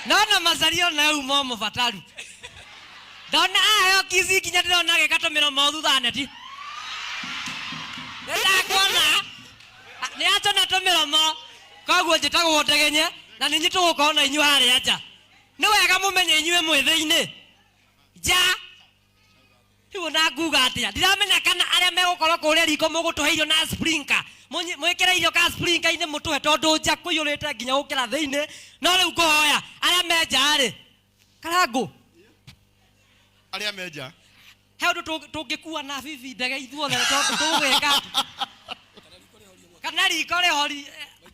Nona macaria ona uma mũbataru. Ndona aheo kici nginya ndĩrona agĩka tũmĩromo thutha neti. Nĩndakuona nĩ acũna tũmĩromo koguo njĩtagwo Ndegenye na nĩ inyuĩ tũgũkorwo na inyuĩ harĩa nja. Nĩ wega mũmenye inyuĩ mwĩ thĩinĩ nja. Rĩu ona nguga atĩa ndiramenya kana arĩa megũkorwo kũrĩa riko mũgũtũhe irio na sprinka mwĩkĩre irio ka sprinka-inĩ mũtũhe tondũ nja kũiyũrĩte nginya gũkĩra thĩinĩ no rĩu ngũhoya arĩa me nja rĩ karangũ Arĩa me nja. He ũndũ tũngĩkua na bibi ndege ithuothe tondũ tũgwĩka kana riko rĩhori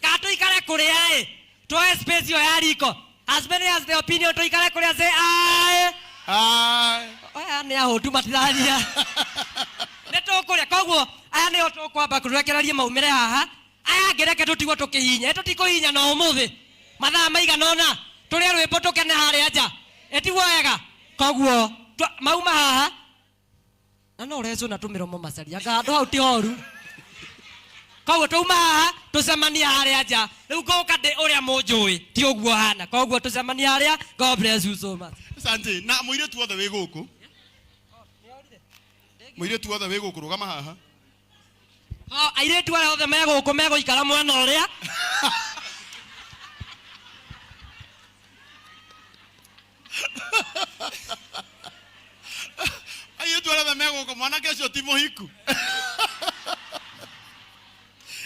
ka tũikare kũrĩa ĩ tuoe space ĩyo ya riko. As many as the opinion tũikare kũrĩa, say aye. Aye. Aya nĩ ahũtu matiraria nĩ tũkũrĩa koguo aya nĩo tũkwamba kũrekererie maumĩre haha. Aya angĩ reke tũtigwo tũkĩhinya. Ĩ tũtikũhinya na ũmũthĩ mathaa maigana ũna tũrĩe rwĩmbo tũkene harĩa nja ĩtiguo wega koguo mauma haha na no ũrecũna tũmĩromo macaria anga handũ hau ti horu koguo twauma haha tũcemanie harĩa nja. Rĩu ngũka ndĩ ũrĩa mũnjũĩ ti ũguo hana koguo tũcemanie harĩa. God bless you so much. Asante. Na mũirĩtu wothe wĩ gũkũ, mũirĩtu wothe wĩ gũkũ, rũgama haha. Oh, airĩtu arĩa othe me gũkũ megũikara mwena ũrĩa. Airĩtu arĩa othe me gũkũ, mwanake ũcio ti mũhiku.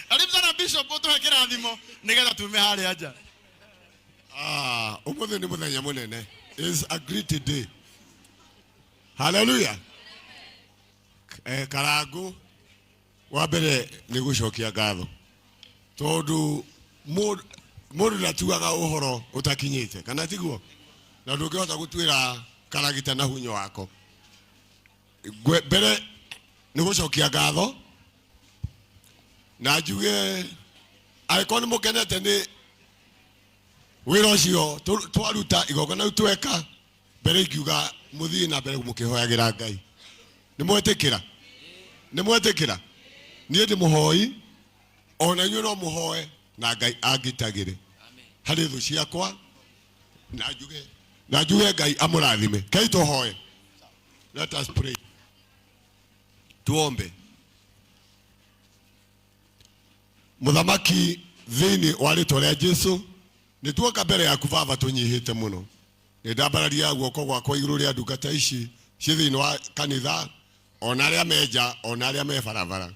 Karibu sana Bishop, ũtũhe kĩrathimo nĩgetha tume harĩa nja. Ah, ũmũthĩ nĩ mũthenya mũnene. Is a great day. Hallelujah. Karangũ wa mbere nĩ gũcokia ngatho tondũ mũndũ ndatuaga ũhoro ũtakinyĩte kana tiguo, na ndũngĩhota gũtuĩra karagita na hunyo wako. Mbere nĩ gũcokia ngatho na njuge angĩkorwo nĩ mũkenete nĩ wĩra ũcio twaruta igongona rĩu tweka mbere, ingiuga mũthiĩ na mbere mũkĩhoyagĩra Ngai. Nĩ mwetĩkĩra? Nĩ mwetĩkĩra? Niĩ ndĩ mũhoi ona inyuĩ no mũhoe na Ngai angitagĩre harĩ thũ ciakwa na njuge Ngai amũrathime. Kei tũhoe. Let us pray. Tuombe. Mũthamaki, thĩinĩ wa rĩtwa rĩa Jesu nĩ tuoka mbere yaku Baba tũnyihĩte mũno. Nĩ ndambararia guoko gwakwa igũrũ rĩa ndungata ici ciĩ thĩinĩ wa kanitha, ona arĩa me nja, ona arĩa me barabara,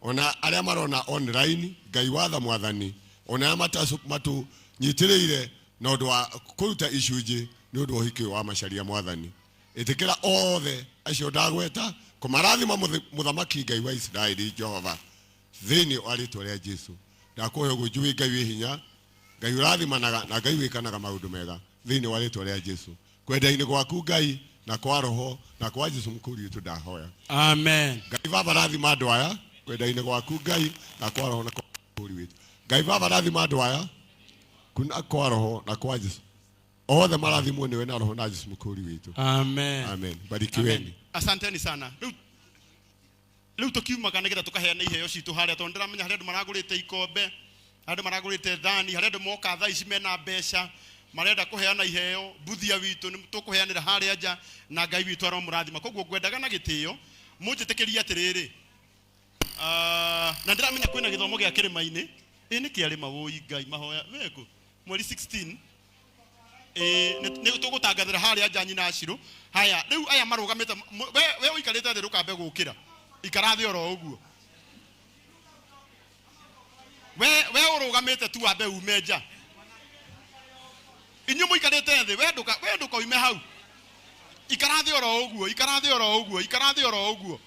ona arĩa marona online. Ngai watha Mwathani, ona arĩa matũnyitĩrĩire na ũndũ wa kũruta icunjĩ nĩ ũndũ wa ũhiki ũyũ wa Macharia. Mwathani, ĩtĩkĩra othe acio ndagweta kũmarathima. Mũthamaki Ngai wa Isiraeli Jehova, thĩinĩ wa rĩtwa rĩa Jesu ndakũhe ũguo. Njũĩ Ngai wĩ hinya, Ngai ũrathimanaga na Ngai wĩkanaga maũndũ mega, thĩinĩ wa rĩtwa rĩa Jesu, kwenda-inĩ gwaku Ngai na kwa roho na kwa Jesu mũkũri witũ ndahoya. Amen. Ngai Baba, rathima andũ aya kwenda-inĩ gwaku Ngai na kwa roho na kwa mũkũri witũ. Ngai Baba, rathima andũ aya kuna kwa roho na kwa Jesu. Othe marathimwo nĩwe na roho na Jesu mũkũri witũ. Amen. Amen. Barikiweni. Asanteni sana. Rĩu tũkiumaga nĩgetha tũkaheana iheo citũ harĩa tondũ ndĩramenya harĩ andũ maragũrĩte ikombe, harĩ andũ maragũrĩte thani, harĩ andũ moka thaa ici mena mbeca marenda kũheana iheo. Mbuthia witũ nĩ tũkũheanĩra harĩa nja na Ngai witũ aromũrathima. Koguo ngwendaga na gĩtĩo mũnjĩtĩkĩrie atĩrĩrĩ. Ah, na ndĩramenya kwĩna gĩthomo gĩa kĩrĩma-inĩ. Ĩ nĩ kĩarĩma wũi Ngai mahoya wekũ mweri 16. Ĩĩ, nĩ tũgũtangathĩra harĩa nja nyina Acirũ. Haya, rĩu aya marũgamĩte, we ũikarĩte thĩ ndũkambe gũkĩra. Ikara thĩ oro ũguo. We ũrũgamĩte tu wambe ume nja. Inyuĩ mũikarĩte thĩ, we ndũkoime hau. Ikara thĩ oro ũguo, ikara thĩ oro ũguo, ikara thĩ oro ũguo.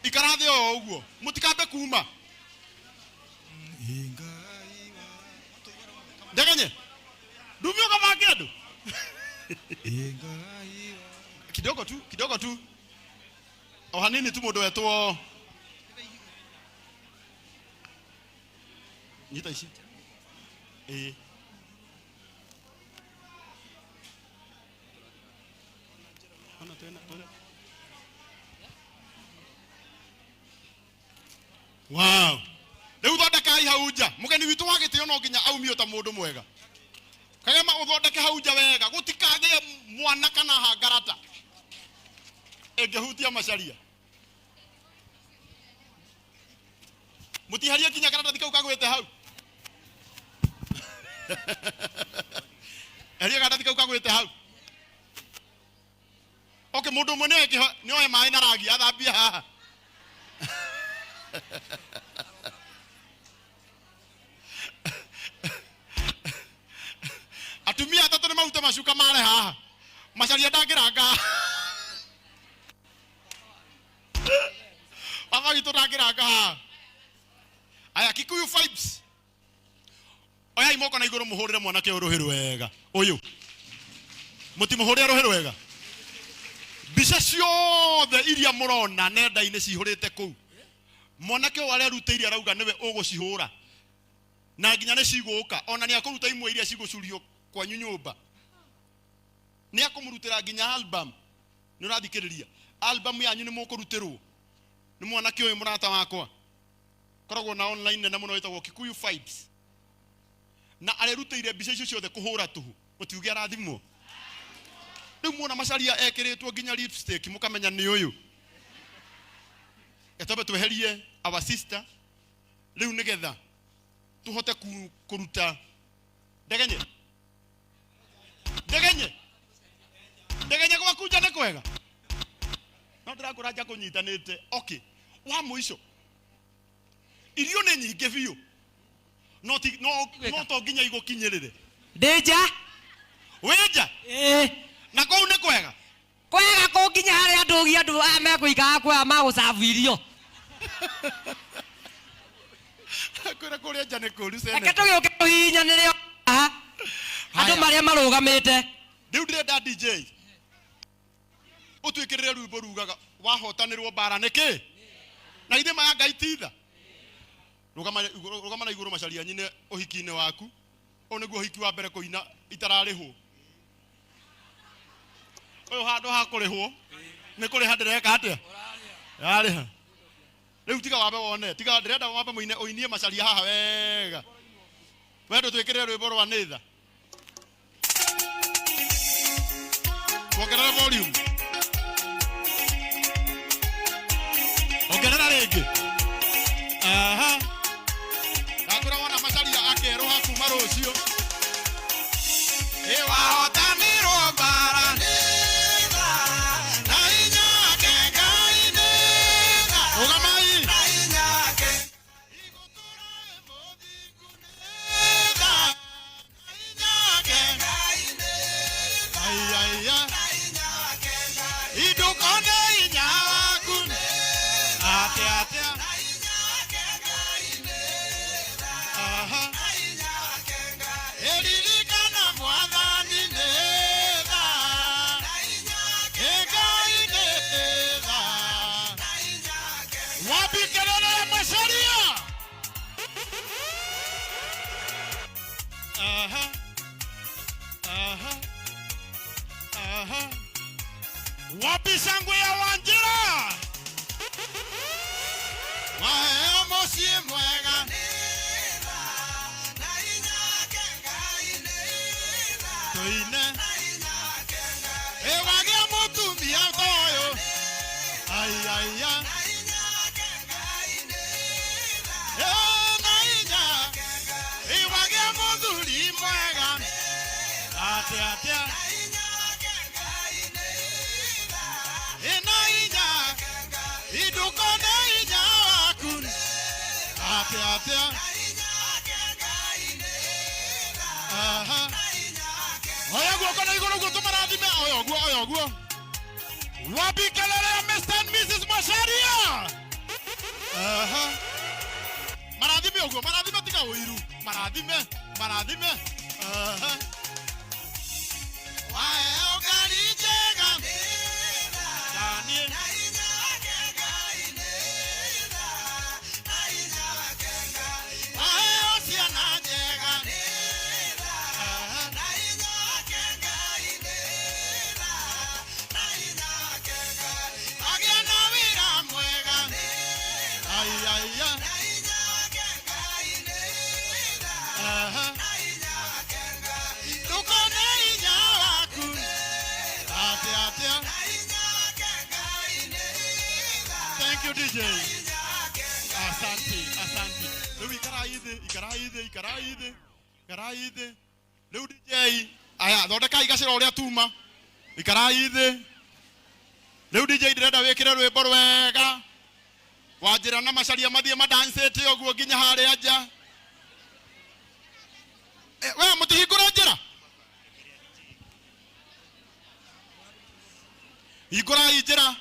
Ikara thĩ oro ũguo. Mũtikambe kuma. Ndegenye. Ndumio ũgabange andũ. Kidogo tu, kidogo tu. O hanini tu mũndũ wetwo. Nyita ici. Ĩĩ. Ona twĩna twĩna. Wow. Rĩu thondekai hau nja. Mũgeni witũ wa gĩtĩo no nginya aumio ta mũndũ mwega. Kagema ũthondeke hau nja wega, gũtikagĩe mwana kana hangarata ĩngĩhutia Macharia. Mũtiharie nginya karatathi kau kagwĩte hau. Eheria karatathi kau kagwĩte hau. Okay, mũndũ ũmwe nĩoe nĩoe maĩ na rangi athambie haha. Atumia atatũ nĩ marute macuka mare haha. Macharia ndangĩranga. Baba witũ ndangĩranga haha. Aya, Kikuyu vibes. Oyai moko na igũrũ mũhũrĩre mwanake ũyũ rũhĩ rwega. Ũyũ. Mũtimũhũrĩre rũhĩ rwega. Mbica ciothe iria mũrona nenda-inĩ cihũrĩte kũu. Mwanake ũyũ arerutĩire arauga nĩwe ũgũcihũra. Na nginya nĩ cigũka. Ona nĩ akũruta imwe iria cigũcurio kwanyu nyũmba. Nĩ akũmũrutĩra nginya album. Nĩ ũrathikĩrĩria? Album yanyu nĩ mũkũrutĩrwo. Nĩ mwanake ũyũ mũrata wakwa. Koragwo na online nene mũno ĩtagwo Kikuyu Vibes. Na arerutĩire mbica icio ciothe kũhũra tũhũ. Mũtiuge arathimwo. Rĩu muona Macharia ekĩrĩtwo nginya lipstick mũkamenya nĩ ũyũ. Twambe tweherie our sister rĩu nĩgetha tũhote kũruta ndegenye. Ndegenye. Ndegenye gwaku nja nĩ kwega. No ndĩrakũra nja kũnyitanĩte. Okay. Wa mũico. Irio nĩ nyingĩ biũ. No ti no no to nginya igũkinyĩrĩre. Ndĩ nja. Wĩ nja? Ĩĩ. Na kũu nĩ kwega? Kwega kũu nginya harĩa ndũgi andũ aya mekũikara kwega magũcabu irio. Kwĩra kũrĩa nja nĩ kũru Reke senator. tũgĩũke tũhihinyanĩre haha. Andũ Haya. marĩa marũgamĩte. Rĩu ndĩrenda DJ ũtwĩkĩrĩre rwĩmbo rugaga wahotanĩrwo mbara nĩkĩ? Na githĩ ma ya Ngai ti tha? Rũgama rũgama na igũrũ Macharia nyine ũhiki-inĩ waku. Ũyũ nĩguo ũhiki wa mbere kũina itararĩhwo. Ũyũ handũ ha kũrĩhwo nĩ kũrĩha ndĩreka atĩa? Yarĩha. Rĩu tiga wambe wone, tiga ndĩrenda wambe mũine ũinie Macharia haha wega. Wendo twĩkĩrĩre rwĩmbo rwa nĩ tha. Tuongerere volume. Ongerera rĩngĩ. Aha. Ndakwĩra wona Macharia akerũha kuma rũciũ. Ĩ wahotanirwo mbara nĩ tha, na hinya wake Ngai nĩ tha. Rũgamai. Na hinya wake Wapi kelele ya Macharia? Aha. Aha. Aha. Wapi shangwe ya Wanjira? Waheo mũciĩ mwega. Tũine. Ĩ wagĩa mũtumia ta ũyũ. Ai, ai, ai. Ĩ na hinya. Ĩ wagĩa mũthuri mwega. Atĩa, atĩa. Ĩ na hinya. Indũkone hinya waku. Atĩa, atĩa. Aha. Oya guoko na igũrũ guo tũmarathime. Oya ũguo, oya ũguo. Wapi kelele ya Mr. and Mrs. Macharia? Aha. Marathime ũguo, marathime tiga ũiru. Marathime, marathime. Aha. Waheo ngari njega. Daniel. Waheo ciana njega. Aha. Agĩa na wĩra mwega. Ai, ai, ai. Aha. Thank you, DJ. Asante, asante. Rĩu ikarai thĩ, ikarai thĩ, ikarai thĩ, ikarai thĩ. Rĩu DJ, aya thondekai gacĩra ũrĩa tuma. Ikarai thĩ. Rĩu DJ ndĩrenda wĩkĩre rwĩmbo rwega. Wanjĩra na Macharia mathiĩ madancĩte ũguo nginya harĩa nja. Eh, we mũtihingũre njĩra. Hingũrai njĩra.